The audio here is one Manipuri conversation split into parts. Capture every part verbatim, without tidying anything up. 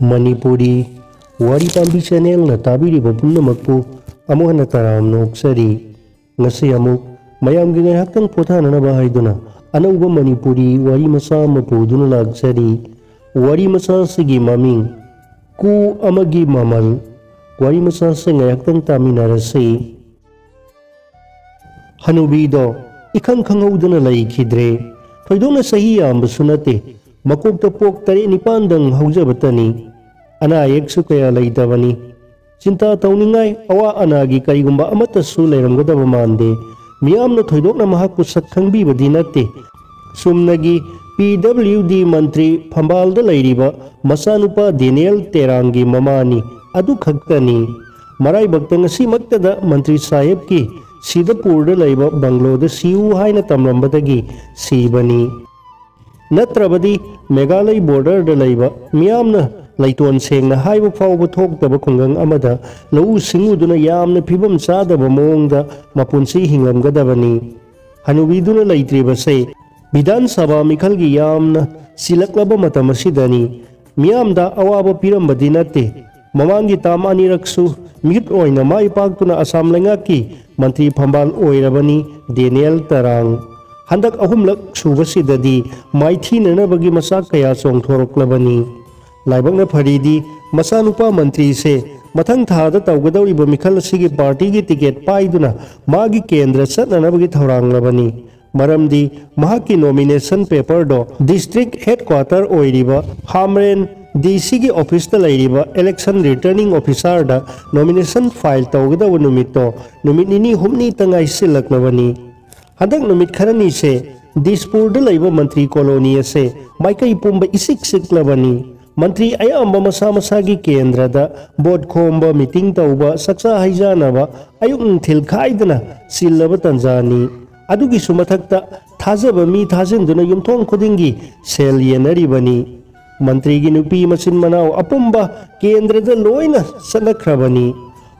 ꯃꯅꯤꯄꯨꯔꯤ ꯋꯥꯔꯤ ꯄꯥꯝꯕꯤ ꯆꯦꯅꯦꯜꯅ ꯇꯥꯕꯤꯔꯤꯕ ꯄꯨꯝꯅꯃꯛꯄꯨ ꯑꯃꯨꯛ ꯍꯟꯅ ꯇꯔꯥꯝꯅ ꯑꯣꯛꯆꯔꯤ꯫ ꯉꯁꯤ ꯑꯃꯨꯛ ꯃꯌꯥꯝꯒꯤ ꯉꯥꯏꯍꯥꯛꯇꯪ ꯄꯣꯊꯥꯅꯅꯕ ꯍꯥꯏꯗꯨꯅ ꯑꯅꯧꯕ ꯃꯅꯤꯄꯨꯔꯤ ꯋꯥꯔꯤ ꯃꯆꯥ ꯑꯃ ꯄꯨꯗꯨꯅ ꯂꯥꯛꯆꯔꯤ꯫ ꯋꯥꯔꯤ ꯃꯆꯥ ꯑꯁꯤꯒꯤ ꯃꯃꯤꯡ ꯀꯨ ꯑꯃꯒꯤ ꯃꯃꯜ꯫ ꯋꯥꯔꯤ ꯃꯆꯥ ꯑꯁꯤ ꯉꯥꯏꯍꯥꯛꯇꯪ ꯇꯥꯃꯤꯟꯅꯔꯁꯤ꯫ ꯍꯅꯨꯕꯤꯗꯣ ꯏꯈꯪ ꯈꯪꯍꯧꯗꯅ ꯂꯩꯈꯤꯗ꯭ꯔꯦ꯫ ꯊꯣꯏꯗꯣꯛꯅ ꯆꯍꯤ ꯌꯥꯝꯕꯁꯨ ꯅꯠꯇꯦ꯫ ꯃꯀꯣꯛꯇ ꯄꯣꯛ ꯇꯔꯦꯠ ꯅꯤꯄꯥꯟꯗꯪ ꯍꯧꯖꯕꯇꯅꯤ꯫ ꯑꯅꯥ ꯑꯌꯦꯛꯁꯨ ꯀꯌꯥ ꯂꯩꯇꯕꯅꯤ꯫ ꯆꯤꯟꯇꯥ ꯇꯧꯅꯤꯡꯉꯥꯏ ꯑꯋꯥ ꯑꯅꯥꯒꯤ ꯀꯔꯤꯒꯨꯝꯕ ꯑꯃꯠꯇꯁꯨ ꯂꯩꯔꯝꯒꯗꯕ ꯃꯥꯟꯗꯦ꯫ ꯃꯤꯌꯥꯝꯅ ꯊꯣꯏꯗꯣꯛꯅ ꯃꯍꯥꯛꯄꯨ ꯁꯛ ꯈꯪꯕꯤꯕꯗꯤ ꯅꯠꯇꯦ꯫ ꯆꯨꯝꯅꯒꯤ ꯄꯤ ꯗꯕ꯭ꯂꯤꯎ ꯗꯤ ꯃꯟꯇ꯭ꯔꯤ ꯐꯝꯕꯥꯜꯗ ꯂꯩꯔꯤꯕ ꯃꯆꯥꯅꯨꯄꯥ ꯗꯦꯅꯤꯌꯦꯜ ꯇꯦꯔꯥꯡꯒꯤ ꯃꯃꯥꯅꯤ, ꯑꯗꯨ ꯈꯛꯇꯅꯤ꯫ ꯃꯔꯥꯏꯕꯛꯇ ꯉꯁꯤꯃꯛꯇꯗ ꯃꯟꯇ꯭ꯔꯤ ꯁꯥꯍꯦꯕꯀꯤ ꯁꯤꯗꯄꯨꯔꯗ ꯂꯩꯕ ꯕꯪꯒ꯭ꯂꯣꯗ ꯁꯤꯌꯨ ꯍꯥꯏꯅ ꯇꯝꯂꯝꯕꯗꯒꯤ ꯁꯤꯕꯅꯤ꯫ ꯅꯠꯇ꯭ꯔꯕꯗꯤ ꯃꯦꯘꯥꯂꯩ ꯕꯣꯔꯗꯔꯗ ꯂꯩꯕ ꯃꯤꯌꯥꯝꯅ ꯂꯩꯇꯣꯟ ꯁꯦꯡꯅ ꯍꯥꯏꯕ ꯐꯥꯎꯕ ꯊꯣꯛꯇꯕ ꯈꯨꯡꯒꯪ ꯑꯃꯗ ꯂꯧꯎ ꯁꯤꯡꯎꯗꯨꯅ ꯌꯥꯝꯅ ꯐꯤꯕꯝ ꯆꯥꯗꯕ ꯃꯑꯣꯡꯗ ꯃꯄꯨꯟꯁꯤ ꯍꯤꯡꯂꯝꯒꯗꯕꯅꯤ꯫ ꯍꯅꯨꯕꯤꯗꯨꯅ ꯂꯩꯇ꯭ꯔꯤꯕꯁꯦ ꯕꯤꯙꯥꯟ ꯁꯚꯥ ꯃꯤꯈꯜꯒꯤ ꯌꯥꯝꯅ ꯆꯤꯜꯂꯛꯂꯕ ꯃꯇꯝ ꯑꯁꯤꯗꯅꯤ꯫ ꯃꯤꯌꯥꯝꯗ ꯑꯋꯥꯕ ꯄꯤꯔꯝꯕꯗꯤ ꯅꯠꯇꯦ꯫ ꯃꯃꯥꯡꯒꯤ ꯇꯥꯝ ꯑꯅꯤꯔꯛꯁꯨ ꯃꯤꯍꯨꯠ ꯑꯣꯏꯅ ꯃꯥꯏ ꯄꯥꯛꯇꯨꯅ ꯑꯁꯥꯝ ꯂꯩꯉꯥꯛꯀꯤ ꯃꯟꯇ꯭ꯔꯤ ꯐꯝꯕꯥꯜ ꯑꯣꯏꯔꯕꯅꯤ ꯗꯦꯅꯤꯌꯦꯜ ꯇꯔꯥꯡ꯫ ꯍꯟꯗꯛ ꯑꯍꯨꯝꯂꯛ ꯁꯨꯕꯁꯤꯗꯗꯤ ꯃꯥꯏꯊꯤꯅꯅꯕꯒꯤ ꯃꯆꯥꯛ ꯀꯌꯥ ꯆꯣꯡꯊꯣꯔꯛꯂꯕꯅꯤ꯫ ꯂꯥꯏꯕꯛꯅ ꯐꯔꯤꯗꯤ ꯃꯆꯥꯅꯨꯄꯥ ꯃꯟꯇ꯭ꯔꯤꯁꯦ ꯃꯊꯪ ꯊꯥꯗ ꯇꯧꯒꯗꯧꯔꯤꯕ ꯃꯤꯈꯜ ꯑꯁꯤꯒꯤ ꯄꯥꯔꯇꯤꯒꯤ ꯇꯤꯀꯦꯠ ꯄꯥꯏꯗꯨꯅ ꯃꯥꯒꯤ ꯀꯦꯟꯗ꯭ꯔ ꯆꯠꯅꯅꯕꯒꯤ ꯊꯧꯔꯥꯡꯂꯕꯅꯤ꯫ ꯃꯔꯝꯗꯤ ꯃꯍꯥꯛꯀꯤ ꯅꯣꯃꯤꯅꯦꯁꯟ ꯄꯦꯄꯔꯗꯣ ꯗꯤꯁꯇ꯭ꯔꯤꯛ ꯍꯦꯗꯀ꯭ꯋꯥꯇꯔ ꯑꯣꯏꯔꯤꯕ ꯍꯥꯝꯔꯦꯟ ꯗꯤ ꯁꯤꯒꯤ ꯑꯣꯐꯤꯁꯇ ꯂꯩꯔꯤꯕ ꯏꯂꯦꯛꯁꯟ ꯔꯤꯇꯔꯅꯤꯡ ꯑꯣꯐꯤꯁꯥꯔꯗ ꯅꯣꯃꯤꯅꯦꯁꯟ ꯐꯥꯏꯜ ꯇꯧꯒꯗꯧꯕ ꯅꯨꯃꯤꯠꯇꯣ ꯅꯨꯃꯤꯠ ꯅꯤꯅꯤ ꯍꯨꯝꯅꯤꯇ ꯉꯥꯏꯁꯤꯜꯂꯛꯂꯕꯅꯤ꯫ ꯍꯟꯗꯛ ꯅꯨꯃꯤꯠ ꯈꯔꯅꯤꯁꯦ ꯗꯤꯁꯄꯨꯔꯗ ꯂꯩꯕ ꯃꯟꯇ꯭ꯔꯤ ꯀꯣꯂꯣꯅꯤ ꯑꯁꯦ ꯃꯥꯏꯀꯩ ꯄꯨꯝꯕ ꯏꯆꯤꯛ ꯆꯤꯛꯂꯕꯅꯤ꯫ ꯃꯟꯇ꯭ꯔꯤ ꯑꯌꯥꯝꯕ ꯃꯁꯥ ꯃꯁꯥꯒꯤ ꯀꯦꯟꯗ꯭ꯔꯗ ꯚꯣꯠ ꯈꯣꯝꯕ, ꯃꯤꯇꯤꯡ ꯇꯧꯕ, ꯆꯥꯛꯆꯥ ꯍꯩꯖꯥꯅꯕ ꯑꯌꯨꯛ ꯅꯨꯡꯊꯤꯜ ꯈꯥꯏꯗꯅ ꯆꯤꯜꯂꯕ ꯇꯟꯖꯥꯅꯤ꯫ ꯑꯗꯨꯒꯤꯁꯨ ꯃꯊꯛꯇ ꯊꯥꯖꯕ ꯃꯤ ꯊꯥꯖꯤꯟꯗꯨꯅ ꯌꯨꯝꯊꯣꯡ ꯈꯨꯗꯤꯡꯒꯤ ꯁꯦꯜ ꯌꯦꯟꯅꯔꯤꯕꯅꯤ꯫ ꯃꯟꯇ꯭ꯔꯤꯒꯤ ꯅꯨꯄꯤ ꯃꯆꯤꯟ ꯃꯅꯥꯎ ꯑꯄꯨꯝꯕ ꯀꯦꯟꯗ꯭ꯔꯗ ꯂꯣꯏꯅ ꯆꯠꯅꯈ꯭ꯔꯕꯅꯤ꯫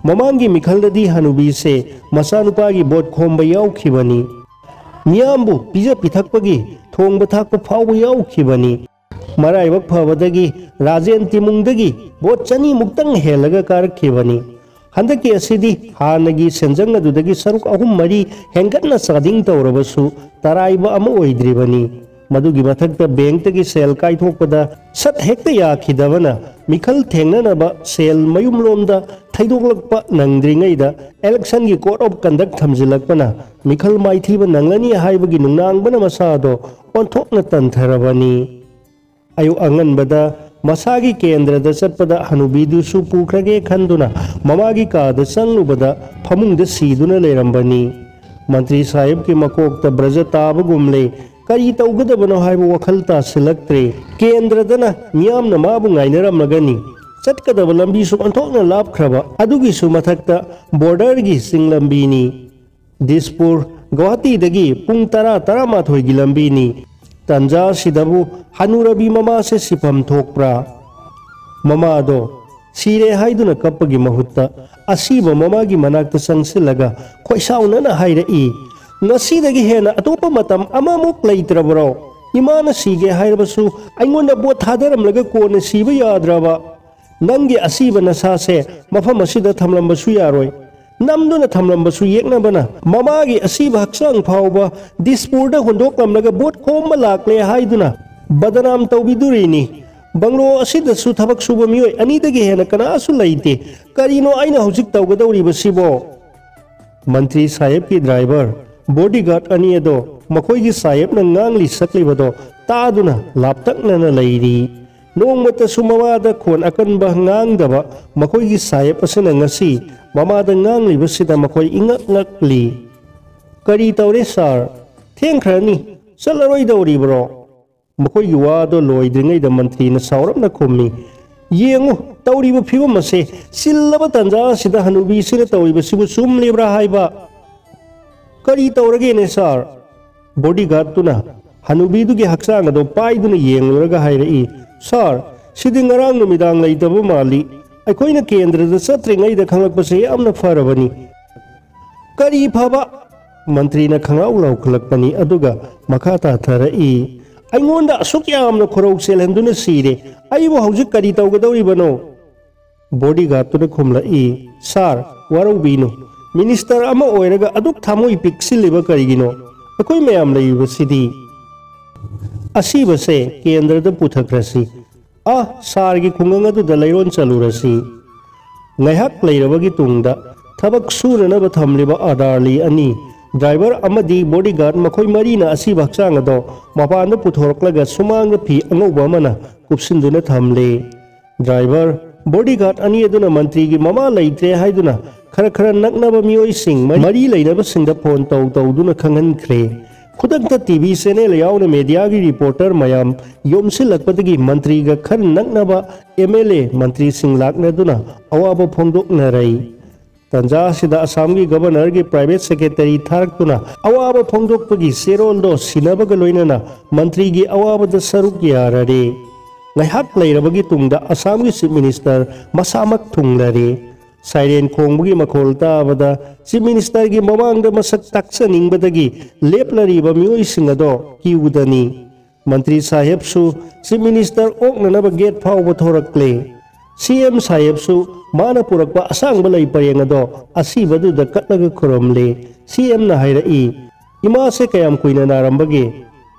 ꯃꯃꯥꯡꯒꯤ ꯃꯤꯈꯜꯗꯗꯤ ꯍꯅꯨꯕꯤꯁꯦ ꯃꯆꯥꯅꯨꯄꯥꯒꯤ ꯚꯣꯠ ꯈꯣꯝꯕ ꯌꯥꯎꯈꯤꯕꯅꯤ꯫ ꯃꯤꯌꯥꯝꯕꯨ ꯄꯤꯖ ꯄꯤꯊꯛꯄꯒꯤ ꯊꯣꯡꯕ ꯊꯥꯛꯄ ꯐꯥꯎꯕ ꯌꯥꯎꯈꯤꯕꯅꯤ꯫ ꯃꯔꯥꯏꯕꯛ ꯐꯕꯗꯒꯤ ꯔꯥꯖꯦꯟ ꯇꯤꯃꯨꯡꯗꯒꯤ ꯚꯣꯠ ꯆꯅꯤ ꯃꯨꯛꯇꯪ ꯍꯦꯜꯂꯒ ꯀꯥꯔꯛꯈꯤꯕꯅꯤ꯫ ꯍꯟꯗꯛꯀꯤ ꯑꯁꯤꯗꯤ ꯍꯥꯟꯅꯒꯤ ꯁꯦꯟꯖꯪ ꯑꯗꯨꯗꯒꯤ ꯁꯔꯨꯛ ꯑꯍꯨꯝ ꯃꯔꯤ ꯍꯦꯟꯒꯠꯅ ꯆꯥꯗꯤꯡ ꯇꯧꯔꯕꯁꯨ ꯇꯔꯥꯏꯕ ꯑꯃ ꯑꯣꯏꯗ꯭ꯔꯤꯕꯅꯤ꯫ ꯃꯗꯨꯒꯤ ꯃꯊꯛꯇ ꯕꯦꯡꯛꯇꯒꯤ ꯁꯦꯜ ꯀꯥꯏꯊꯣꯛꯄꯗ ꯁꯠ ꯍꯦꯛꯇ ꯌꯥꯈꯤꯗꯕꯅ ꯃꯤꯈꯜ ꯊꯦꯡꯅꯅꯕ ꯁꯦꯜ ꯃꯌꯨꯝꯂꯣꯝꯗ ꯊꯩꯗꯣꯛꯂꯛꯄ ꯅꯪꯗ꯭ꯔꯤꯉꯩꯗ election ꯒꯤ code of conduct ꯊꯝꯖꯤꯜꯂꯛꯄꯅ ꯃꯤꯈꯜ ꯃꯥꯏꯊꯤꯕ ꯅꯪꯂꯅꯤ ꯍꯥꯏꯕꯒꯤ ꯅꯨꯡꯅꯥꯡꯕꯅ ꯃꯁꯥꯗꯣ ꯑꯣꯟꯊꯣꯛꯅ ꯇꯟꯊꯔꯕꯅꯤ꯫ ꯑꯌꯨꯛ ꯑꯉꯟꯕꯗ ꯃꯁꯥꯒꯤ ꯀꯦꯟꯗ꯭ꯔꯗ ꯆꯠꯄꯗ ꯍꯅꯨꯕꯤꯗꯨꯁꯨ ꯄꯨꯈ꯭ꯔꯒꯦ ꯈꯟꯗꯨꯅ ꯃꯃꯥꯒꯤ ꯀꯥꯗ ꯆꯪꯂꯨꯕꯗ ꯐꯃꯨꯡꯗ ꯁꯤꯗꯨꯅ ꯂꯩꯔꯝꯕꯅꯤ꯫ ꯃꯟꯇ꯭ꯔꯤ ꯁꯥꯍꯦꯕꯀꯤ ꯃꯀꯣꯛꯇ ꯕ꯭ꯔꯖ ꯇꯥꯕꯒꯨꯝꯂꯦ꯫ ꯀꯔꯤ ꯇꯧꯒꯗꯕꯅꯣ ꯍꯥꯏꯕ ꯋꯥꯈꯜ ꯇꯥꯁꯤꯜꯂꯛꯇ꯭ꯔꯦ꯫ ꯀꯦꯟꯗ꯭ꯔꯗꯅ ꯃꯤꯌꯥꯝꯅ ꯃꯥꯕꯨ ꯉꯥꯏꯅꯔꯝꯂꯒꯅꯤ꯫ ꯆꯠꯀꯗꯕ ꯂꯝꯕꯤꯁꯨ ꯑꯣꯟꯊꯣꯛꯅ ꯂꯥꯞꯈ꯭ꯔꯕ, ꯑꯗꯨꯒꯤꯁꯨ ꯃꯊꯛꯇ border ꯒꯤ ꯆꯤꯡ ꯂꯝꯕꯤꯅꯤ꯫ ꯗꯤꯁꯄꯨꯔ ꯒꯨꯋꯥꯍꯥꯇꯤꯗꯒꯤ ꯄꯨꯡ ꯇꯔꯥ, ꯇꯔꯥꯃꯥꯊꯣꯏꯒꯤ ꯂꯝꯕꯤꯅꯤ꯫ ꯇꯟꯖꯥ ꯑꯁꯤꯗꯕꯨ ꯍꯅꯨꯔꯕꯤ ꯃꯃꯥꯁꯦ ꯁꯤꯐꯝ ꯊꯣꯛꯄ꯭ꯔꯥ? ꯃꯃꯥꯗꯣ ꯁꯤꯔꯦ ꯍꯥꯏꯗꯨꯅ ꯀꯞꯄꯒꯤ ꯃꯍꯨꯠꯇ ꯑꯁꯤꯕ ꯃꯃꯥꯒꯤ ꯃꯅꯥꯛꯇ ꯆꯪꯁꯤꯜꯂꯒ ꯈꯣꯏꯁꯥꯎꯅꯅ ꯍꯥꯏꯔꯛꯏ, "ꯉꯁꯤꯗꯒꯤ ꯍꯦꯟꯅ ꯑꯇꯣꯞꯄ ꯃꯇꯝ ꯑꯃꯃꯨꯛ ꯂꯩꯇ꯭ꯔꯕ꯭ꯔꯣ? ꯏꯃꯥꯅ ꯁꯤꯒꯦ ꯍꯥꯏꯔꯕꯁꯨ ꯑꯩꯉꯣꯟꯗ ꯚꯣꯠ ꯊꯥꯗꯔꯝꯂꯒ ꯀꯣꯟꯅ ꯁꯤꯕ ꯌꯥꯗ꯭ꯔꯕ? ꯅꯪꯒꯤ ꯑꯁꯤꯕ ꯅꯁꯥꯁꯦ ꯃꯐꯝ ꯑꯁꯤꯗ ꯊꯝꯂꯝꯕꯁꯨ ꯌꯥꯔꯣꯏ꯫ ꯅꯝꯗꯨꯅ ꯊꯝꯂꯝꯕꯁꯨ ꯌꯦꯛꯅꯕꯅ ꯃꯃꯥꯒꯤ ꯑꯁꯤꯕ ꯍꯛꯆꯥꯡ ꯐꯥꯎꯕ ꯗꯤꯁꯄꯨꯔꯗ ꯍꯨꯟꯗꯣꯛꯂꯝꯂꯒ ꯚꯣꯠ ꯈꯣꯝꯕ ꯂꯥꯛꯂꯦ ꯍꯥꯏꯗꯨꯅ ꯕꯗꯅꯥꯝ ꯇꯧꯕꯤꯗꯨꯔꯤꯅꯤ꯫ ꯕꯪꯒ꯭ꯂꯣ ꯑꯁꯤꯗꯁꯨ ꯊꯕꯛ ꯁꯨꯕ ꯃꯤꯑꯣꯏ ꯑꯅꯤꯗꯒꯤ ꯍꯦꯟꯅ ꯀꯅꯥꯁꯨ ꯂꯩꯇꯦ꯫ ꯀꯔꯤꯅꯣ ꯑꯩꯅ ꯍꯧꯖꯤꯛ ꯇꯧꯒꯗꯧꯔꯤꯕꯁꯤꯕꯣ?" ꯃꯟꯇ꯭ꯔꯤ ꯁꯥꯍꯦꯕꯀꯤ driver, bodyguard ꯑꯅꯤ ꯑꯗꯣ ꯃꯈꯣꯏꯒꯤ ꯁꯥꯍꯦꯕꯅ ꯉꯥꯡꯂꯤ ꯁꯛꯂꯤꯕꯗꯣ ꯇꯥꯗꯨꯅ ꯂꯥꯞꯇꯛꯅꯅ ꯂꯩꯔꯤ꯫ ꯅꯣꯡꯃꯇꯁꯨ ꯃꯃꯥꯗ ꯈꯣꯟ ꯑꯀꯟꯕ ꯉꯥꯡꯗꯕ ꯃꯈꯣꯏꯒꯤ ꯁꯥꯍꯦꯕ ꯑꯁꯤꯅ ꯉꯁꯤ ꯃꯃꯥꯗ ꯉꯥꯡꯂꯤꯕꯁꯤꯗ ꯃꯈꯣꯏ ꯏꯉꯛ ꯉꯛꯂꯤ꯫ "ꯀꯔꯤ ꯇꯧꯔꯦ ꯁꯥꯔ? ꯊꯦꯡꯈ꯭ꯔꯅꯤ, ꯆꯠꯂꯔꯣꯏꯗꯧꯔꯤꯕ꯭ꯔꯣ?" ꯃꯈꯣꯏꯒꯤ ꯋꯥꯗꯣ ꯂꯣꯏꯗ꯭ꯔꯤꯉꯩꯗ ꯃꯟꯇ꯭ꯔꯤꯅ ꯁꯥꯎꯔꯞꯅ ꯈꯨꯝꯃꯤ, "ꯌꯦꯡꯉꯨ, ꯇꯧꯔꯤꯕ ꯐꯤꯕꯝ ꯑꯁꯦ, ꯆꯤꯜꯂꯕ ꯇꯟꯖꯥ ꯑꯁꯤꯗ ꯍꯅꯨꯕꯤꯁꯤꯅ ꯇꯧꯔꯤꯕꯁꯤꯕꯨ ꯆꯨꯝꯂꯤꯕ꯭ꯔꯥ ꯍꯥꯏꯕ?" "ꯀꯔꯤ ꯇꯧꯔꯒꯦꯅꯦ ꯁꯥꯔ?" Bodyguard ꯇꯨꯅ ꯍꯅꯨꯕꯤꯗꯨꯒꯤ ꯍꯛꯆꯥꯡ ꯑꯗꯨ ꯄꯥꯏꯗꯨꯅ ꯌꯦꯡꯂꯨꯔꯒ ꯍꯥꯏꯔꯛꯏ, "ꯁꯥꯔ, ꯁꯤꯗꯤ ꯉꯔꯥꯡ ꯅꯨꯃꯤꯗꯥꯡ ꯂꯩꯇꯕ ꯃꯥꯜꯂꯤ꯫ ꯑꯩꯈꯣꯏꯅ ꯀꯦꯟꯗ꯭ꯔꯗ ꯆꯠꯇ꯭ꯔꯤꯉꯩꯗ ꯈꯪꯂꯛꯄꯁꯦ ꯌꯥꯝꯅ ꯐꯔꯕꯅꯤ꯫" "ꯀꯔꯤ ꯐꯕ?" ꯃꯟꯇ꯭ꯔꯤꯅ ꯈꯪꯂꯥꯎ ꯂꯥꯎꯈꯠꯂꯛꯄꯅꯤ, ꯑꯗꯨꯒ ꯃꯈꯥ ꯇꯥꯊꯔꯛꯏ, ꯑꯩꯉꯣꯟꯗ ꯑꯁꯨꯛ ꯌꯥꯝꯅ ꯈꯨꯔꯧ ꯆꯦꯜꯍꯟꯗꯨꯅ ꯁꯤꯔꯦ꯫ ꯑꯩꯕꯨ ꯍꯧꯖꯤꯛ ꯀꯔꯤ ꯇꯧꯒꯗꯧꯔꯤꯕꯅꯣ?" ꯕꯣꯗꯤꯒꯥꯔꯗꯇꯨꯅ ꯈꯨꯝꯂꯛꯏ, "ꯁꯥꯔ, ꯋꯥꯔꯧꯕꯤꯅꯨ꯫ ꯃꯤꯅꯤꯁꯇꯔ ꯑꯃ ꯑꯣꯏꯔꯒ ꯑꯗꯨꯛ ꯊꯃꯣꯏ ꯄꯤꯛꯁꯤꯜꯂꯤꯕ ꯀꯔꯤꯒꯤꯅꯣ? ꯑꯩꯈꯣꯏ ꯃꯌꯥꯝ ꯂꯩꯔꯤꯕꯁꯤꯗꯤ꯫ ꯑꯁꯤꯕꯁꯦ ꯀꯦꯟꯗ꯭ꯔꯗ ꯄꯨꯊꯈ꯭ꯔꯁꯤ꯫ ꯑ, ꯁꯥꯔꯒꯤ ꯈꯨꯡꯒꯪ ꯑꯗꯨꯗ ꯂꯩꯔꯣꯟ ꯆꯜꯂꯨꯔꯁꯤ꯫" ꯉꯥꯏꯍꯥꯛ ꯂꯩꯔꯕꯒꯤ ꯇꯨꯡꯗ ꯊꯕꯛ ꯁꯨꯅꯅꯕ ꯊꯝꯂꯤꯕ ꯑꯣꯔꯗꯔꯂꯤ ꯑꯅꯤ, ꯗ꯭ꯔꯥꯏꯚꯔ ꯑꯃꯗꯤ ꯕꯣꯗꯤꯒꯥꯔꯗ, ꯃꯈꯣꯏ ꯃꯔꯤꯅ ꯑꯁꯤꯕ ꯍꯛꯆꯥꯡ ꯑꯗꯣ ꯃꯄꯥꯟꯗ ꯄꯨꯊꯣꯔꯛꯂꯒ ꯁꯨꯃꯥꯡꯗ ꯐꯤ ꯑꯉꯧꯕ ꯑꯃꯅ ꯀꯨꯞꯁꯤꯟꯗꯨꯅ ꯊꯝꯂꯦ꯫ ꯗ꯭ꯔꯥꯏꯚꯔ, ꯕꯣꯗꯤꯒꯥꯔꯗ ꯑꯅꯤ ꯑꯗꯨꯅ ꯃꯟꯇ꯭ꯔꯤꯒꯤ ꯃꯃꯥ ꯂꯩꯇ꯭ꯔꯦ ꯍꯥꯏꯗꯨꯅ ꯈꯔ ꯈꯔ ꯅꯛꯅꯕ ꯃꯤꯑꯣꯏꯁꯤꯡ, ꯃꯔꯤ ꯂꯩꯅꯕꯁꯤꯡꯗ ꯐꯣꯟ ꯇꯧ ꯇꯧꯗꯨꯅ ꯈꯪꯍꯟꯈ꯭ꯔꯦ꯫ ꯈꯨꯗꯛꯇ ꯇꯤ ꯚꯤ ꯆꯦꯅꯦꯜ ꯌꯥꯎꯅ ꯃꯦꯗꯤꯌꯥꯒꯤ ꯔꯤꯄꯣꯔꯇꯔ ꯃꯌꯥꯝ ꯌꯣꯝꯁꯤꯜꯂꯛꯄꯗꯒꯤ ꯃꯟꯇ꯭ꯔꯤꯒ ꯈꯔ ꯅꯛꯅꯕ ꯑꯦꯝ ꯑꯦꯜ ꯑꯦ ꯃꯟꯇ꯭ꯔꯤꯁꯤꯡ ꯂꯥꯛꯅꯗꯨꯅ ꯑꯋꯥꯕ ꯐꯣꯡꯗꯣꯛꯅꯔꯩ꯫ ꯇꯟꯖꯥ ꯑꯁꯤꯗ ꯑꯁꯥꯝꯒꯤ ꯒꯕꯔꯅꯔꯒꯤ ꯄ꯭ꯔꯥꯏꯚꯦꯠ ꯁꯦꯀ꯭ꯔꯦꯇꯔꯤ ꯊꯥꯔꯛꯇꯨꯅ ꯑꯋꯥꯕ ꯐꯣꯡꯗꯣꯛꯄꯒꯤ ꯆꯦꯔꯣꯜꯗꯣ ꯁꯤꯟꯅꯕꯒ ꯂꯣꯏꯅꯅ ꯃꯟꯇ꯭ꯔꯤꯒꯤ ꯑꯋꯥꯕꯗ ꯁꯔꯨꯛ ꯌꯥꯔꯔꯦ꯫ ꯉꯥꯏꯍꯥꯛ ꯂꯩꯔꯕꯒꯤ ꯇꯨꯡꯗ ꯑꯁꯥꯝꯒꯤ ꯆꯤꯐ ꯃꯤꯅꯤꯁꯇꯔ ꯃꯁꯥꯃꯛ ꯊꯨꯡꯂꯔꯦ꯫ ꯁꯥꯏꯔꯦꯟ ꯈꯣꯡꯕꯒꯤ ꯃꯈꯣꯜ ꯇꯥꯕꯗ ꯆꯤꯐ ꯃꯤꯅꯤꯁꯇꯔꯒꯤ ꯃꯃꯥꯡꯗ ꯃꯁꯛ ꯇꯥꯛꯆꯅꯤꯡꯕꯗꯒꯤ ꯂꯦꯞꯂꯔꯤꯕ ꯃꯤꯑꯣꯏꯁꯤꯡ ꯑꯗꯣ ꯀ꯭ꯌꯨꯗꯅꯤ꯫ ꯃꯟꯇ꯭ꯔꯤ ꯁꯥꯍꯦꯕꯁꯨ ꯆꯤꯐ ꯃꯤꯅꯤꯁꯇꯔ ꯑꯣꯛꯅꯅꯕ ꯒꯦꯠ ꯐꯥꯎꯕ ꯊꯣꯔꯛꯂꯦ꯫ ꯁꯤ ꯑꯦꯝ ꯁꯥꯍꯦꯕꯁꯨ ꯃꯥꯅ ꯄꯨꯔꯛꯄ ꯑꯁꯥꯡꯕ ꯂꯩ ꯄꯔꯦꯡ ꯑꯗꯣ ꯑꯁꯤꯕꯗꯨꯗ ꯀꯠꯂꯒ ꯈꯨꯔꯨꯝꯂꯦ꯫ ꯁꯤ ꯑꯦꯝꯅ ꯍꯥꯏꯔꯛꯏ, "ꯏꯃꯥꯁꯦ ꯀꯌꯥꯝ ꯀꯨꯏꯅ ꯅꯥꯔꯝꯕꯒꯦ?"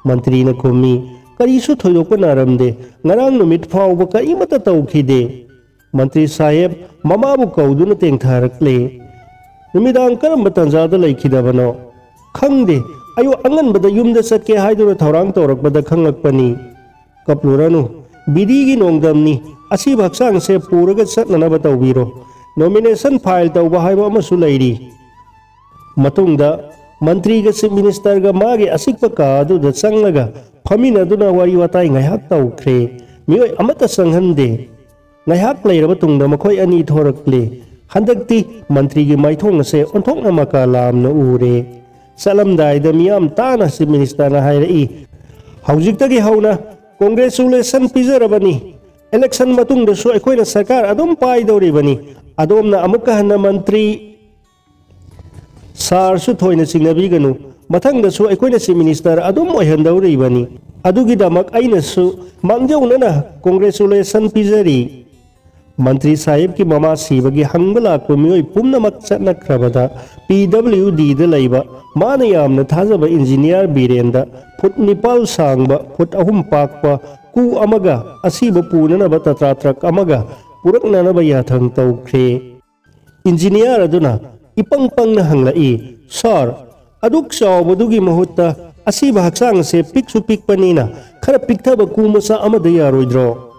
ꯃꯟꯇ꯭ꯔꯤꯅ ꯈꯨꯝꯃꯤ, "ꯀꯔꯤꯁꯨ ꯊꯣꯏꯗꯣꯛꯄ ꯅꯥꯔꯝꯗꯦ꯫ ꯉꯔꯥꯡ ꯅꯨꯃꯤꯠ ꯐꯥꯎꯕ ꯀꯔꯤꯃꯠꯇ ꯇꯧꯈꯤꯗꯦ꯫" ꯃꯟꯇ꯭ꯔꯤ ꯁꯥꯍꯦꯕ ꯃꯃꯥꯕꯨ ꯀꯧꯗꯨꯅ ꯇꯦꯡꯊꯔꯛꯂꯦ꯫ "ꯅꯨꯃꯤꯗꯥꯡ ꯀꯔꯝꯕ ꯇꯥꯟꯖꯥꯗ ꯂꯩꯈꯤꯗꯕꯅꯣ?" "ꯈꯪꯗꯦ꯫ ꯑꯌꯨꯛ ꯑꯉꯟꯕꯗ ꯌꯨꯝꯗ ꯆꯠꯀꯦ ꯍꯥꯏꯗꯨꯅ ꯊꯧꯔꯥꯡ ꯇꯧꯔꯛꯄꯗ ꯈꯪꯂꯛꯄꯅꯤ꯫" "ꯀꯞꯂꯨꯔꯅꯨ꯫ ꯕꯤꯙꯤꯒꯤ ꯅꯣꯡꯗꯝꯅꯤ꯫ ꯑꯁꯤꯕ ꯍꯛꯆꯥꯡꯁꯦ ꯄꯨꯔꯒ ꯆꯠꯅꯅꯕ ꯇꯧꯕꯤꯔꯣ꯫ ꯅꯣꯃꯤꯅꯦꯁꯟ ꯐꯥꯏꯜ ꯇꯧꯕ ꯍꯥꯏꯕ ꯑꯃꯁꯨ ꯂꯩꯔꯤ꯫" ꯃꯇꯨꯡꯗ ꯃꯟꯇ꯭ꯔꯤꯒ ꯆꯤꯐ ꯃꯤꯅꯤꯁꯇꯔꯒ ꯃꯥꯒꯤ ꯑꯆꯤꯛꯄ ꯀꯥ ꯑꯗꯨꯗ ꯆꯪꯂꯒ ꯐꯝꯃꯤꯟꯅꯗꯨꯅ ꯋꯥꯔꯤ ꯋꯥꯇꯥꯏ ꯉꯥꯏꯍꯥꯛ ꯇꯧꯈ꯭ꯔꯦ꯫ ꯃꯤꯑꯣꯏ ꯑꯃꯠꯇ ꯆꯪꯍꯟꯗꯦ꯫ ꯉꯥꯏꯍꯥꯛ ꯂꯩꯔꯕ ꯇꯨꯡꯗ ꯃꯈꯣꯏ ꯑꯅꯤ ꯊꯣꯔꯛꯂꯦ꯫ ꯍꯟꯗꯛꯇꯤ ꯃꯟꯇ꯭ꯔꯤꯒꯤ ꯃꯥꯏꯊꯣꯡ ꯑꯁꯦ ꯑꯣꯟꯊꯣꯛꯅ ꯃꯀꯥ ꯂꯥꯝꯅ ꯎꯔꯦ꯫ ꯆꯠꯂꯝꯗꯥꯏꯗ ꯃꯤꯌꯥꯝ ꯇꯥꯅ ꯆꯤꯐ ꯃꯤꯅꯤꯁꯇꯔꯅ ꯍꯥꯏꯔꯛꯏ, "ꯍꯧꯖꯤꯛꯇꯒꯤ ꯍꯧꯅ ꯀꯣꯡꯒ꯭ꯔꯦꯆꯨꯂꯦꯁꯟ ꯄꯤꯖꯔꯕꯅꯤ꯫ ꯏꯂꯦꯛꯁꯟ ꯃꯇꯨꯡꯗꯁꯨ ꯑꯩꯈꯣꯏꯅ ꯁꯔꯀꯥꯔ ꯑꯗꯨꯝ ꯄꯥꯏꯗꯧꯔꯤꯕꯅꯤ꯫ ꯑꯗꯣꯝꯅ ꯑꯃꯨꯛꯀ ꯍꯟꯅ ꯃꯟꯇ꯭ꯔꯤ ꯁꯥꯔꯁꯨ ꯊꯣꯏꯅ ꯆꯤꯡꯅꯕꯤꯒꯅꯨ, ꯃꯊꯪꯗꯁꯨ ꯑꯩꯈꯣꯏꯅ Chief Minister ꯑꯗꯨꯝ ꯑꯣꯏꯍꯟꯗꯧꯔꯤꯕꯅꯤ꯫ ꯑꯗꯨꯒꯤꯗꯃꯛ ꯑꯩꯅꯁꯨ ꯃꯥꯡꯖꯧꯅꯅ congratulation ꯄꯤꯖꯔꯤ꯫ ꯃꯟꯇ꯭ꯔꯤ ꯁꯥꯍꯦꯕꯀꯤ ꯃꯃꯥ ꯁꯤꯕꯒꯤ ꯍꯪꯕ ꯂꯥꯛꯄ ꯃꯤꯑꯣꯏ ꯄꯨꯝꯅꯃꯛ ꯆꯠꯅꯈ꯭ꯔꯕꯗ, ꯄꯤ ꯗꯕ꯭ꯂꯤꯎ ꯗꯤꯗ ꯂꯩꯕ ꯃꯥꯅ ꯌꯥꯝꯅ ꯊꯥꯖꯕ engineer ꯕꯤꯔꯦꯟꯗ, ꯐꯨꯠ ꯅꯤꯄꯥꯜ ꯁꯥꯡꯕ, ꯐꯨꯠ ꯑꯍꯨꯝ ꯄꯥꯛꯄ ꯀꯨ ꯑꯃꯒ ꯑꯁꯤꯕ ꯄꯨꯅꯅꯕ ꯇꯇꯥ ꯇ꯭ꯔꯛ ꯑꯃꯒ ꯄꯨꯔꯛꯅꯅꯕ ꯌꯥꯊꯪ ꯇꯧꯈ꯭ꯔꯦ꯫ Engineer ꯑꯗꯨꯅ ꯏꯄꯪ ꯄꯪꯅ ꯍꯪꯂꯛꯏ, "ꯁꯥꯔ, ꯑꯗꯨꯛ ꯆꯥꯎꯕꯗꯨꯒꯤ ꯃꯍꯨꯠꯇ ꯑꯁꯤꯕ ꯍꯛꯆꯥꯡ ꯑꯁꯦ ꯄꯤꯛꯁꯨ ꯄꯤꯛꯄꯅꯤꯅ ꯈꯔ ꯄꯤꯛꯊꯕ ꯀꯨ ꯃꯆꯥ ꯑꯃꯗ ꯌꯥꯔꯣꯏꯗ꯭ꯔꯣ?"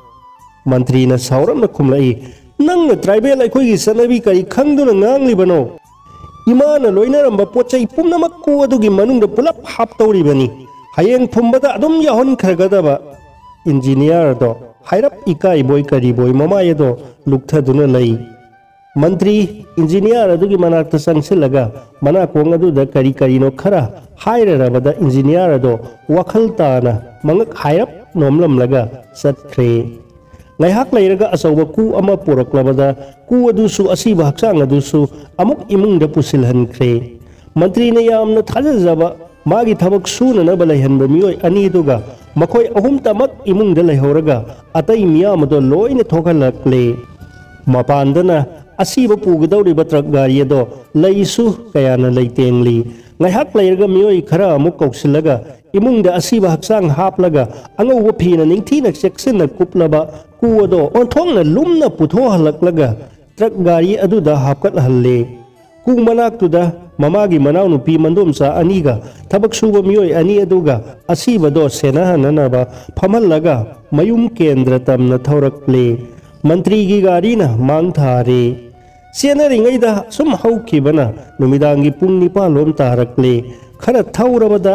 ꯃꯟꯇ꯭ꯔꯤꯅ ꯁꯥꯎꯔꯞꯅ ꯈꯨꯝꯂꯛꯏ, "ꯅꯪꯅ tribal ꯑꯩꯈꯣꯏꯒꯤ ꯆꯠꯅꯕꯤ ꯀꯔꯤ ꯈꯪꯗꯨꯅ ꯉꯥꯡꯂꯤꯕꯅꯣ? ꯏꯃꯥꯅ ꯂꯣꯏꯅꯔꯝꯕ ꯄꯣꯠ ꯆꯩ ꯄꯨꯝꯅꯃꯛ ꯀꯨ ꯑꯗꯨꯒꯤ ꯃꯅꯨꯡꯗ ꯄꯨꯂꯞ ꯍꯥꯞꯇꯧꯔꯤꯕꯅꯤ꯫ ꯍꯌꯦꯡ ꯐꯨꯝꯕꯗ ꯑꯗꯨꯝ ꯌꯥꯎꯍꯟꯈ꯭ꯔꯒꯗꯕ꯫" Engineer ꯑꯗꯣ ꯍꯥꯏꯔꯞ ꯏꯀꯥꯏꯕꯣꯏ ꯀꯔꯤꯕꯣꯏ ꯃꯃꯥꯏ ꯑꯗꯣ ꯂꯨꯛꯊꯗꯨꯅ ꯂꯩ꯫ ꯃꯟꯇ꯭ꯔꯤ engineer ꯑꯗꯨꯒꯤ ꯃꯅꯥꯛꯇ ꯆꯪꯁꯤꯜꯂꯒ ꯃꯅꯥꯀꯣꯡ ꯑꯗꯨꯗ ꯀꯔꯤ ꯀꯔꯤꯅꯣ ꯈꯔ ꯍꯥꯏꯔꯔꯕꯗ engineer ꯑꯗꯣ ꯋꯥꯈꯜ ꯇꯥꯅ ꯃꯉꯛ ꯍꯥꯏꯔꯞ ꯅꯣꯝꯂꯝꯂꯒ ꯆꯠꯈ꯭ꯔꯦ꯫ ꯉꯥꯏꯍꯥꯛ ꯂꯩꯔꯒ ꯑꯆꯧꯕ ꯀꯨ ꯑꯃ ꯄꯨꯔꯛꯂꯕꯗ ꯀꯨ ꯑꯗꯨꯁꯨ ꯑꯁꯤꯕ ꯍꯛꯆꯥꯡ ꯑꯗꯨꯁꯨ ꯑꯃꯨꯛ ꯏꯃꯨꯡꯗ ꯄꯨꯁꯤꯜꯍꯟꯈ꯭ꯔꯦ꯫ ꯃꯟꯇ꯭ꯔꯤꯅ ꯌꯥꯝꯅ ꯊꯥꯖꯖꯕ ꯃꯥꯒꯤ ꯊꯕꯛ ꯁꯨꯅꯅꯕ ꯂꯩꯍꯟꯕ ꯃꯤꯑꯣꯏ ꯑꯅꯤꯗꯨꯒ ꯃꯈꯣꯏ ꯑꯍꯨꯝꯇꯃꯛ ꯏꯃꯨꯡꯗ ꯂꯩꯍꯧꯔꯒ ꯑꯇꯩ ꯃꯤꯌꯥꯝ ꯑꯗꯣ ꯂꯣꯏꯅ ꯊꯣꯛꯍꯜꯂꯛꯂꯦ꯫ ꯃꯄꯥꯟꯗꯅ ꯑꯁꯤꯕ ꯄꯨꯒꯗꯧꯔꯤꯕ ꯇ꯭ꯔꯛ ꯒꯥꯔꯤ ꯑꯗꯣ ꯂꯩꯁꯨ ꯀꯌꯥꯅ ꯂꯩꯇꯦꯡꯂꯤ꯫ ꯉꯥꯏꯍꯥꯛ ꯂꯩꯔꯒ ꯃꯤꯑꯣꯏ ꯈꯔ ꯑꯃꯨꯛ ꯀꯧꯁꯤꯜꯂꯒ ꯏꯃꯨꯡꯗ ꯑꯁꯤꯕ ꯍꯛꯆꯥꯡ ꯍꯥꯞꯂꯒ ꯑꯉꯧꯕ ꯐꯤꯅ ꯅꯤꯡꯊꯤꯅ ꯆꯦꯛꯁꯤꯟꯅ ꯀꯨꯞꯂꯕ ꯀꯨ ꯑꯗꯣ ꯑꯣꯟꯊꯣꯛꯅ ꯂꯨꯝꯅ ꯄꯨꯊꯣꯛꯍꯜꯂꯛꯂꯒ ꯇ꯭ꯔꯛ ꯒꯥꯔꯤ ꯑꯗꯨꯗ ꯍꯥꯞꯀꯠꯍꯜꯂꯦ꯫ ꯀꯨ ꯃꯅꯥꯛꯇꯨꯗ ꯃꯃꯥꯒꯤ ꯃꯅꯥꯎꯅꯨꯄꯤ ꯃꯟꯗꯣꯝꯆꯥ ꯑꯅꯤꯒ ꯊꯕꯛ ꯁꯨꯕ ꯃꯤꯑꯣꯏ ꯑꯅꯤ ꯑꯗꯨꯒ ꯑꯁꯤꯕꯗꯣ ꯁꯦꯟꯅꯍꯟꯅꯅꯕ ꯐꯝꯍꯜꯂꯒ ꯃꯌꯨꯝ ꯀꯦꯟꯗ꯭ꯔ ꯇꯝꯅ ꯊꯧꯔꯛꯂꯦ꯫ ꯃꯟꯇ꯭ꯔꯤꯒꯤ ꯒꯥꯔꯤꯅ ꯃꯥꯡ ꯊꯥꯔꯦ꯫ ꯆꯦꯟꯅꯔꯤꯉꯩꯗ ꯁꯨꯝ ꯍꯧꯈꯤꯕꯅ ꯅꯨꯃꯤꯗꯥꯡꯒꯤ ꯄꯨꯡ ꯅꯤꯄꯥꯜ ꯂꯣꯝ ꯇꯥꯔꯛꯂꯦ꯫ ꯈꯔ ꯊꯧꯔꯕꯗ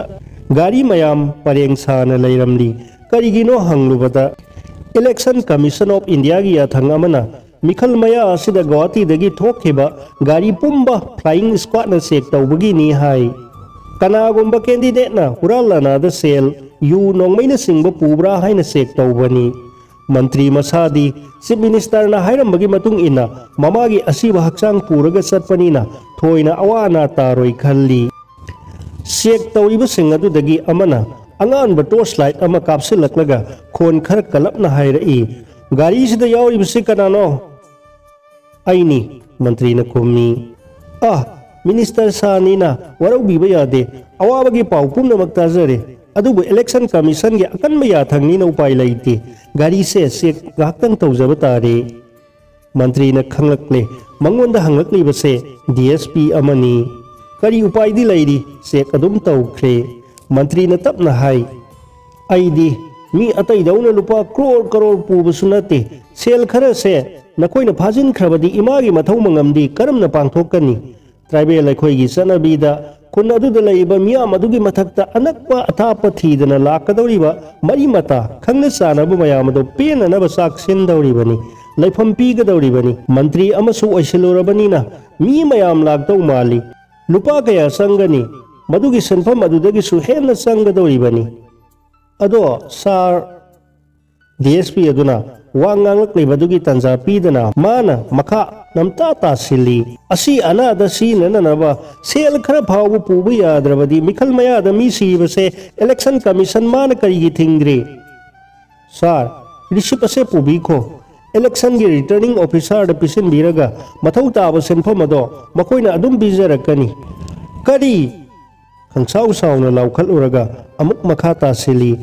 ꯒꯥꯔꯤ ꯃꯌꯥꯝ ꯄꯔꯦꯡ ꯁꯥꯅ ꯂꯩꯔꯝꯂꯤ꯫ ꯀꯔꯤꯒꯤꯅꯣ ꯍꯪꯂꯨꯕꯗ, Election Commission of Indiaꯒꯤ ꯌꯥꯊꯪ ꯑꯃꯅ ꯃꯤꯈꯜ ꯃꯌꯥ ꯑꯁꯤꯗ ꯒꯨꯋꯥꯍꯥꯇꯤꯗꯒꯤ ꯊꯣꯛꯈꯤꯕ ꯒꯥꯔꯤ ꯄꯨꯝꯕ flying squadꯅ check ꯇꯧꯕꯒꯤꯅꯤ ꯍꯥꯏ꯫ ꯀꯅꯥꯒꯨꯝꯕ candidateꯅ ꯍꯨꯔꯥꯟ ꯂꯥꯟꯅꯥꯗ ꯁꯦꯜ, ꯌꯨ, ꯅꯣꯡꯃꯩꯅꯆꯤꯡꯕ ꯄꯨꯕ꯭ꯔꯥ ꯍꯥꯏꯅ check ꯇꯧꯕꯅꯤ꯫ ꯃꯟꯇ꯭ꯔꯤ ꯃꯁꯥꯗꯤ ꯆꯤꯐ ꯃꯤꯅꯤꯁꯇꯔꯅ ꯍꯥꯏꯔꯝꯕꯒꯤ ꯃꯇꯨꯡ ꯏꯟꯅ ꯃꯃꯥꯒꯤ ꯑꯁꯤꯕ ꯍꯛꯆꯥꯡ ꯄꯨꯔꯒ ꯆꯠꯄꯅꯤꯅ ꯊꯣꯏꯅ ꯑꯋꯥ ꯑꯅꯥ ꯇꯥꯔꯣꯏ ꯈꯜꯂꯤ꯫ ꯆꯦꯛ ꯇꯧꯔꯤꯕꯁꯤꯡ ꯑꯗꯨꯗꯒꯤ ꯑꯃꯅ ꯑꯉꯥꯟꯕ ꯇꯣꯔꯆ ꯂꯥꯏꯠ ꯑꯃ ꯀꯥꯞꯁꯤꯜꯂꯛꯂꯒ ꯈꯣꯟ ꯈꯔ ꯀꯜꯂꯞꯅ ꯍꯥꯏꯔꯛꯏ, "ꯒꯥꯔꯤꯁꯤꯗ ꯌꯥꯎꯔꯤꯕꯁꯤ ꯀꯅꯥꯅꯣ?" "ꯑꯩꯅꯤ," ꯃꯟꯇ꯭ꯔꯤꯅ ꯈꯨꯝꯃꯤ꯫ "ꯑꯥ, ꯃꯤꯅꯤꯁꯇꯔ ꯁꯥꯔꯅꯤꯅ ꯋꯥꯔꯧꯕꯤꯕ ꯌꯥꯗꯦ꯫ ꯑꯋꯥꯕꯒꯤ ꯄꯥꯎ ꯄꯨꯝꯅꯃꯛ ꯇꯥꯖꯔꯦ꯫ ꯑꯗꯨꯕꯨ ꯏꯂꯦꯛꯁꯟ ꯀꯃꯤꯁꯟꯒꯤ ꯑꯀꯟꯕ ꯌꯥꯊꯪꯅꯤꯅ ꯎꯄꯥꯏ ꯂꯩꯇꯦ꯫ ꯒꯥꯔꯤꯁꯦ ꯆꯦꯛ ꯉꯥꯏꯍꯥꯛꯇꯪ ꯇꯧꯖꯕ ꯇꯥꯔꯦ꯫" ꯃꯟꯇ꯭ꯔꯤꯅ ꯈꯪꯂꯛꯂꯦ, ꯃꯉꯣꯟꯗ ꯍꯪꯂꯛꯂꯤꯕꯁꯦ ꯗꯤ ꯑꯦꯁ ꯄꯤ ꯑꯃꯅꯤ꯫ ꯀꯔꯤ ꯎꯄꯥꯏꯗꯤ ꯂꯩꯔꯤ, ꯆꯦꯛ ꯑꯗꯨꯝ ꯇꯧꯈ꯭ꯔꯦ꯫ ꯃꯟꯇ꯭ꯔꯤꯅ ꯇꯞꯅ ꯍꯥꯏ, "ꯑꯩꯗꯤ ꯃꯤ ꯑꯇꯩꯗꯧꯅ ꯂꯨꯄꯥ ꯀ꯭ꯔꯣꯔ ꯀꯔꯣꯔ ꯄꯨꯕꯁꯨ ꯅꯠꯇꯦ꯫ ꯁꯦꯜ ꯈꯔꯁꯦ ꯅꯈꯣꯏꯅ ꯐꯥꯖꯤꯟꯈ꯭ꯔꯕꯗꯤ ꯏꯃꯥꯒꯤ ꯃꯊꯧ ꯃꯉꯝꯗꯤ ꯀꯔꯝꯅ ꯄꯥꯡꯊꯣꯛꯀꯅꯤ? ꯇ꯭ꯔꯥꯏꯕꯦꯜ ꯑꯩꯈꯣꯏꯒꯤ ꯆꯠꯅꯕꯤꯗ ꯈꯨꯟ ꯑꯗꯨꯗ ꯂꯩꯔꯤꯕ ꯃꯤꯌꯥꯝ ꯑꯗꯨꯒꯤ ꯃꯊꯛꯇ ꯑꯅꯛꯄ ꯑꯊꯥꯞꯄ ꯊꯤꯗꯅ ꯂꯥꯛꯀꯗꯧꯔꯤꯕ ꯃꯔꯤ ꯃꯇꯥ, ꯈꯪꯅ ꯆꯥꯟꯅꯕ ꯃꯌꯥꯝ ꯑꯗꯨ ꯄꯦꯟꯅꯅꯕ ꯆꯥꯛ ꯁꯤꯟꯗꯧꯔꯤꯕꯅꯤ, ꯂꯩꯐꯝ ꯄꯤꯒꯗꯧꯔꯤꯕꯅꯤ꯫ ꯃꯟꯇ꯭ꯔꯤ ꯑꯃꯁꯨ ꯑꯣꯏꯁꯤꯜꯂꯨꯔꯕꯅꯤꯅ ꯃꯤ ꯃꯌꯥꯝ ꯂꯥꯛꯇꯧ ꯃꯥꯜꯂꯤ꯫ ꯂꯨꯄꯥ ꯀꯌꯥ ꯆꯪꯒꯅꯤ? ꯃꯗꯨꯒꯤ ꯁꯦꯟꯐꯝ ꯑꯗꯨꯗꯒꯤꯁꯨ ꯍꯦꯟꯅ ꯆꯪꯒꯗꯧꯔꯤꯕꯅꯤ꯫" "ꯑꯗꯣ ꯁꯥꯔ," ꯗꯤ ꯑꯦꯁ ꯄꯤ ꯑꯗꯨꯅ ꯋꯥ ꯉꯥꯡꯂꯛꯂꯤꯕꯗꯨꯒꯤ ꯇꯥꯟꯖꯥ ꯄꯤꯗꯅ ꯃꯥꯅ ꯃꯈꯥ ꯅꯝꯇꯥ ꯇꯥꯁꯤꯜꯂꯤ, "ꯑꯁꯤ ꯑꯅꯥꯗ ꯁꯤꯖꯤꯟꯅꯅꯅꯕ ꯁꯦꯜ ꯈꯔ ꯐꯥꯎꯕ ꯄꯨꯕ ꯌꯥꯗ꯭ꯔꯕꯗꯤ ꯃꯤꯈꯜ ꯃꯌꯥꯗ ꯃꯤ ꯁꯤꯕꯁꯦ ꯏꯂꯦꯛꯁꯟ ꯀꯃꯤꯁꯟ ꯃꯥꯅ ꯀꯔꯤꯒꯤ ꯊꯤꯡꯗ꯭ꯔꯤ? ꯁꯥꯔ, ꯔꯤꯁꯤꯞ ꯑꯁꯦ ꯄꯨꯕꯤꯈꯣ꯫ ꯏꯂꯦꯛꯁꯟꯒꯤ ꯔꯤꯇꯔꯅꯤꯡ ꯑꯣꯐꯤꯁꯥꯔꯗ ꯄꯤꯁꯤꯟꯕꯤꯔꯒ ꯃꯊꯧ ꯇꯥꯕ ꯁꯦꯟꯐꯝ ꯑꯗꯣ ꯃꯈꯣꯏꯅ ꯑꯗꯨꯝ ꯄꯤꯖꯔꯛꯀꯅꯤ꯫" "ꯀꯔꯤ?" ꯈꯪꯁꯥꯎ ꯁꯥꯎꯅ ꯂꯥꯎꯈꯠꯂꯨꯔꯒ ꯑꯃꯨꯛ ꯃꯈꯥ ꯇꯥꯁꯤꯜꯂꯤ,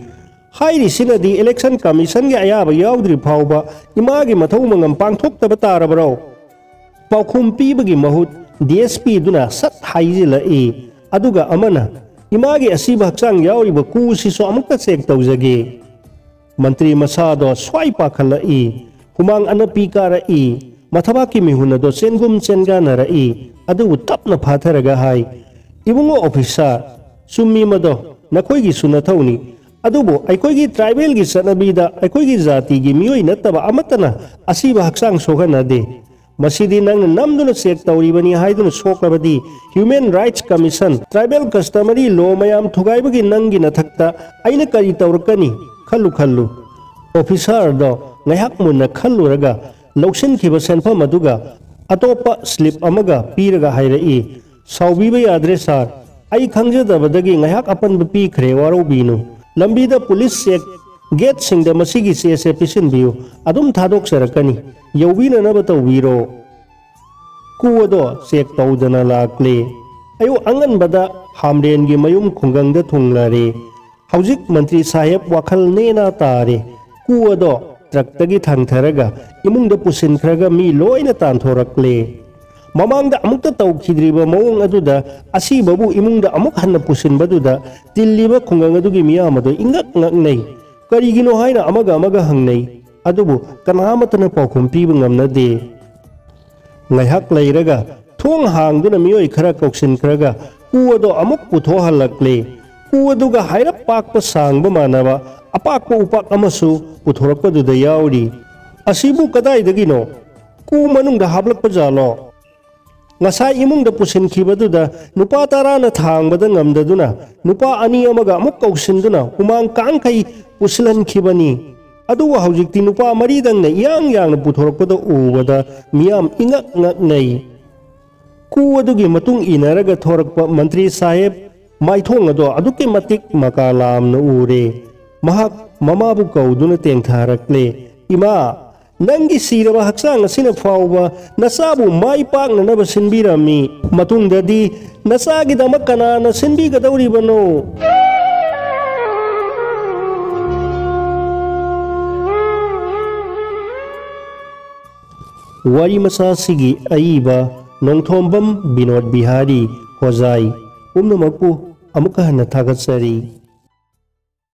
"ꯍꯥꯏꯔꯤꯁꯤꯅꯗꯤ ꯏꯂꯦꯛꯁꯟ ꯀꯃꯤꯁꯟꯒꯤ ꯑꯌꯥꯕ ꯌꯥꯎꯗ꯭ꯔꯤ ꯐꯥꯎꯕ ꯏꯃꯥꯒꯤ ꯃꯊꯧ ꯃꯉꯝ ꯄꯥꯡꯊꯣꯛꯇꯕ ꯇꯥꯔꯕ꯭ꯔꯣ?" ꯄꯥꯎꯈꯨꯝ ꯄꯤꯕꯒꯤ ꯃꯍꯨꯠ ꯗꯤ ꯑꯦꯁ ꯄꯤ ꯑꯗꯨꯅ ꯁꯠ ꯍꯥꯏꯖꯤꯜꯂꯛꯏ꯫ ꯑꯗꯨꯒ ꯑꯃꯅ, "ꯏꯃꯥꯒꯤ ꯑꯁꯤꯕ ꯍꯛꯆꯥꯡ ꯌꯥꯎꯔꯤꯕ ꯀꯨꯁꯤꯁꯨ ꯑꯃꯨꯛꯇ ꯆꯦꯛ ꯇꯧꯖꯒꯦ꯫" ꯃꯟꯇ꯭ꯔꯤ ꯃꯁꯥꯗꯣ ꯁ꯭ꯋꯥꯏ ꯄꯥꯈꯠꯂꯛꯏ꯫ ꯍꯨꯃꯥꯡ ꯑꯅꯞꯄꯤ ꯀꯥꯔꯛꯏ꯫ ꯃꯊꯕꯥꯛꯀꯤ ꯃꯤꯍꯨꯟ ꯑꯗꯣ ꯆꯦꯟꯒꯨꯝ ꯆꯦꯟꯒꯥꯟꯅꯔꯛꯏ꯫ ꯑꯗꯨꯕꯨ ꯇꯞꯅ ꯐꯥꯊꯔꯒ ꯍꯥꯏ, "ꯏꯕꯨꯡꯉꯣ ꯑꯣꯐꯤꯁꯥꯔ, ꯆꯨꯝꯃꯤ ꯃꯗꯣ, ꯅꯈꯣꯏꯒꯤꯁꯨ ꯅꯊꯧꯅꯤ꯫ ꯑꯗꯨꯕꯨ ꯑꯩꯈꯣꯏꯒꯤ ꯇ꯭ꯔꯥꯏꯕꯦꯜꯒꯤ ꯆꯠꯅꯕꯤꯗ ꯑꯩꯈꯣꯏꯒꯤ ꯖꯥꯇꯤꯒꯤ ꯃꯤꯑꯣꯏ ꯅꯠꯇꯕ ꯑꯃꯠꯇꯅ ꯑꯁꯤꯕ ꯍꯛꯆꯥꯡ ꯁꯣꯛꯍꯟꯅꯗꯦ꯫ ꯃꯁꯤꯗꯤ ꯅꯪꯅ ꯅꯝꯗꯨꯅ ꯆꯦꯛ ꯇꯧꯔꯤꯕꯅꯤ ꯍꯥꯏꯗꯨꯅ ꯁꯣꯛꯂꯕꯗꯤ human rights commission, tribal customary law ꯃꯌꯥꯝ ꯊꯨꯒꯥꯏꯕꯒꯤ ꯅꯪꯒꯤ ꯅꯊꯛꯇ ꯑꯩꯅ ꯀꯔꯤ ꯇꯧꯔꯛꯀꯅꯤ? ꯈꯜꯂꯨ ꯈꯜꯂꯨ꯫" ꯑꯣꯐꯤꯁꯥꯔꯗꯣ ꯉꯥꯏꯍꯥꯛ ꯃꯨꯟꯅ ꯈꯜꯂꯨꯔꯒ ꯂꯧꯁꯤꯟꯈꯤꯕ ꯁꯦꯟꯐꯝ ꯑꯗꯨꯒ ꯑꯇꯣꯞꯄ ꯁ꯭ꯂꯤꯞ ꯑꯃꯒ ꯄꯤꯔꯒ ꯍꯥꯏꯔꯛꯏ, "ꯁꯥꯎꯕꯤꯕ ꯌꯥꯗ꯭ꯔꯦ ꯁꯥꯔ, ꯑꯩ ꯈꯪꯖꯗꯕꯗꯒꯤ ꯉꯥꯏꯍꯥꯛ ꯑꯄꯟꯕ ꯄꯤꯈ꯭ꯔꯦ, ꯋꯥꯔꯧꯕꯤꯅꯨ꯫ ꯂꯝꯕꯤꯗ ꯄꯨꯂꯤꯁ ꯆꯦꯛ ꯒꯦꯠꯁꯤꯡꯗ ꯃꯁꯤꯒꯤ ꯆꯦꯁꯦ ꯄꯤꯁꯤꯟꯕꯤꯌꯨ, ꯑꯗꯨꯝ ꯊꯥꯗꯣꯛꯆꯔꯛꯀꯅꯤ, ꯌꯧꯕꯤꯅꯅꯕ ꯇꯧꯕꯤꯔꯣ"꯫ ꯀꯨ ꯑꯗꯣ ꯆꯦꯛ ꯇꯧꯗꯅ ꯂꯥꯛꯂꯦ꯫ ꯑꯌꯨꯛ ꯑꯉꯟꯕꯗ ꯍꯥꯝꯔꯦꯟꯒꯤ ꯃꯌꯨꯝ ꯈꯨꯡꯒꯪꯗ ꯊꯨꯡꯂꯔꯦ꯫ ꯍꯧꯖꯤꯛ ꯃꯟꯇ꯭ꯔꯤ ꯁꯥꯍꯦꯕ ꯋꯥꯈꯜ ꯅꯦꯅꯥ ꯇꯥꯔꯦ꯫ ꯀꯨ ꯑꯗꯣ ꯇ꯭ꯔꯛꯇꯒꯤ ꯊꯥꯡꯊꯔꯒ ꯏꯃꯨꯡꯗ ꯄꯨꯁꯤꯟꯈ꯭ꯔꯒ ꯃꯤ ꯂꯣꯏꯅ ꯇꯥꯟꯊꯣꯔꯛꯂꯦ꯫ ꯃꯃꯥꯡꯗ ꯑꯃꯨꯛꯇ ꯇꯧꯈꯤꯗ꯭ꯔꯤꯕ ꯃꯑꯣꯡ ꯑꯗꯨꯗ ꯑꯁꯤꯕꯕꯨ ꯏꯃꯨꯡꯗ ꯑꯃꯨꯛ ꯍꯟꯅ ꯄꯨꯁꯤꯟꯕꯗꯨꯗ ꯇꯤꯜꯂꯤꯕ ꯈꯨꯡꯒꯪ ꯑꯗꯨꯒꯤ ꯃꯤꯌꯥꯝ ꯑꯗꯨ ꯏꯉꯛ ꯉꯛꯅꯩ꯫ ꯀꯔꯤꯒꯤꯅꯣ ꯍꯥꯏꯅ ꯑꯃꯒ ꯑꯃꯒ ꯍꯪꯅꯩ꯫ ꯑꯗꯨꯕꯨ ꯀꯅꯥꯃꯠꯇꯅ ꯄꯥꯎꯈꯨꯝ ꯄꯤꯕ ꯉꯝꯅꯗꯦ꯫ ꯉꯥꯏꯍꯥꯛ ꯂꯩꯔꯒ ꯊꯣꯡ ꯍꯥꯡꯗꯨꯅ ꯃꯤꯑꯣꯏ ꯈꯔ ꯀꯧꯁꯤꯟꯈ꯭ꯔꯒ ꯀꯨ ꯑꯗꯣ ꯑꯃꯨꯛ ꯄꯨꯊꯣꯛꯍꯜꯂꯛꯂꯦ꯫ ꯀꯨ ꯑꯗꯨꯒ ꯍꯥꯏꯔꯞ ꯄꯥꯛꯄ ꯁꯥꯡꯕ ꯃꯥꯟꯅꯕ ꯑꯄꯥꯛꯄ ꯎꯄꯥꯛ ꯑꯃꯁꯨ ꯄꯨꯊꯣꯔꯛꯄꯗꯨꯗ ꯌꯥꯎꯔꯤ꯫ "ꯑꯁꯤꯕꯨ ꯀꯗꯥꯏꯗꯒꯤꯅꯣ? ꯀꯨ ꯃꯅꯨꯡꯗ ꯍꯥꯞꯂꯛꯄ ꯖꯥꯠꯂꯣ?" ꯉꯁꯥꯏ ꯏꯃꯨꯡꯗ ꯄꯨꯁꯤꯟꯈꯤꯕꯗꯨꯗ ꯅꯨꯄꯥ ꯇꯔꯥꯅ ꯊꯥꯡꯕꯗ ꯉꯝꯗꯗꯨꯅ ꯅꯨꯄꯥ ꯑꯅꯤ ꯑꯃꯒ ꯑꯃꯨꯛ ꯀꯧꯁꯤꯟꯗꯨꯅ ꯍꯨꯃꯥꯡ ꯀꯥꯡꯈꯩ ꯄꯨꯁꯤꯜꯍꯟꯈꯤꯕꯅꯤ꯫ ꯑꯗꯨꯕꯨ ꯍꯧꯖꯤꯛꯇꯤ ꯅꯨꯄꯥ ꯃꯔꯤꯗꯪꯅ ꯏꯌꯥꯡ ꯌꯥꯡꯅ ꯄꯨꯊꯣꯔꯛꯄꯗ ꯎꯕꯗ ꯃꯤꯌꯥꯝ ꯏꯉꯛ ꯉꯛꯅꯩ꯫ ꯀꯨ ꯑꯗꯨꯒꯤ ꯃꯇꯨꯡ ꯏꯟꯅꯔꯒ ꯊꯣꯔꯛꯄ ꯃꯟꯇ꯭ꯔꯤ ꯁꯥꯍꯦꯕ ꯃꯥꯏꯊꯣꯡ ꯑꯗꯣ ꯑꯗꯨꯛꯀꯤ ꯃꯇꯤꯛ ꯃꯀꯥ ꯂꯥꯝꯅ ꯎꯔꯦ꯫ ꯃꯍꯥꯛ ꯃꯃꯥꯕꯨ ꯀꯧꯗꯨꯅ ꯇꯦꯡꯊꯔꯛꯂꯦ, "ꯏꯃꯥ, ꯅꯪꯒꯤ ꯁꯤꯔꯕ ꯍꯛꯆꯥꯡ ꯑꯁꯤꯅ ꯐꯥꯎꯕ ꯅꯆꯥꯕꯨ ꯃꯥꯏ ꯄꯥꯛꯅꯅꯕ ꯁꯤꯟꯕꯤꯔꯝꯃꯤ꯫ ꯃꯇꯨꯡꯗꯗꯤ ꯅꯆꯥꯒꯤꯗꯃꯛ ꯀꯅꯥꯅ ꯁꯤꯟꯕꯤꯒꯗꯧꯔꯤꯕꯅꯣ?" ꯋꯥꯔꯤ ꯃꯆꯥꯁꯤꯒꯤ ꯑꯏꯕ ꯅꯣꯡꯊꯣꯝꯕꯝ ꯕꯤꯅꯣꯗ ꯕꯤꯍꯥꯔꯤ ꯍꯣꯖꯥꯏ ꯄꯨꯝꯅꯃꯛꯄꯨ ꯑꯃꯨꯛꯀ ꯍꯟꯅ ꯊꯥꯒꯠꯆꯔꯤ꯫